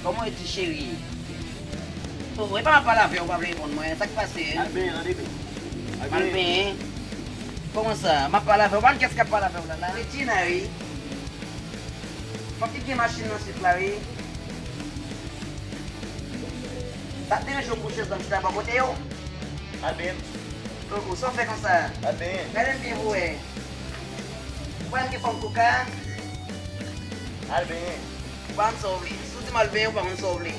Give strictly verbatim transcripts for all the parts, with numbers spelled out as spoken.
Kòman w ye, ti cheri? O, e pa m ap pale avè w, ou pa vle reponn mwen. Sa k pase? Al benyen, tande byen. Al benyen. Kòman sa? M ap pale avè w. Pa gen kès k ap pale avè w la, la. Regina, wi. Fòk li gen machin nan swit la, wi. Sa ap deranje w pou chèz la, m chita bò kote yo? Al benyen. Koko, sa w fè konsa? Al benyen. Gade m byen pou wè. Ou pa gen fanm koka? Al benyen. Ou pa konn sa w vle. Si w di m al benyen, ou pa konn sa w vle.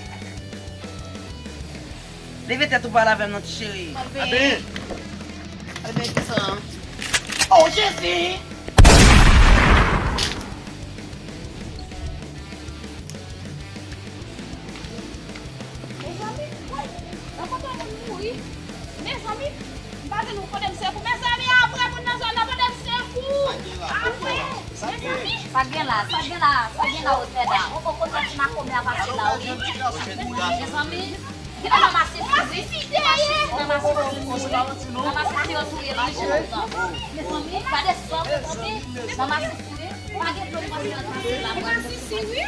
Leve tèt ou pale avè m non, ti cheri. Al benyen. Al benyen kisa? Oh, Jezi! Mezanmi, woy, nan kote moun mouri. Mezanmi, m pa vin ou kote m se pou. Mezanmi, apre moun nan zòn nan kote m se pou. Apre, mezanmi. Sa gen la, sa gen la, sa gen la, Osneda. On poko kote ti makomè a pase la, wi. Mezanmi, gen nan masisi, wi. Nan masisi, nan masisi, wi. Nan masisi yo touye la, wi. Mezanmi, gade san, mezanmi. Nan masisi, wi. Pa gen dlo nan masisi la, mwen. Masisi, wi.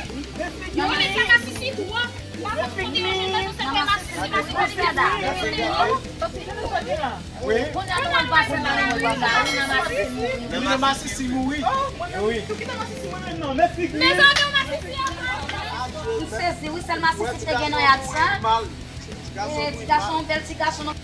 Yo met sa masisi twòp. Pa konn kote yo jwenn nan se fè masisi, masisi, masisi. Wi. Kounye a nou al pase nan legliz la, wi, nan masisi. Wi, nan masisi mouri. Wi. Mezanmi, yon masisi an. M sezi, wi, sèl masisi te gen nan yad sa. E, ti gason, bèl ti gason, non.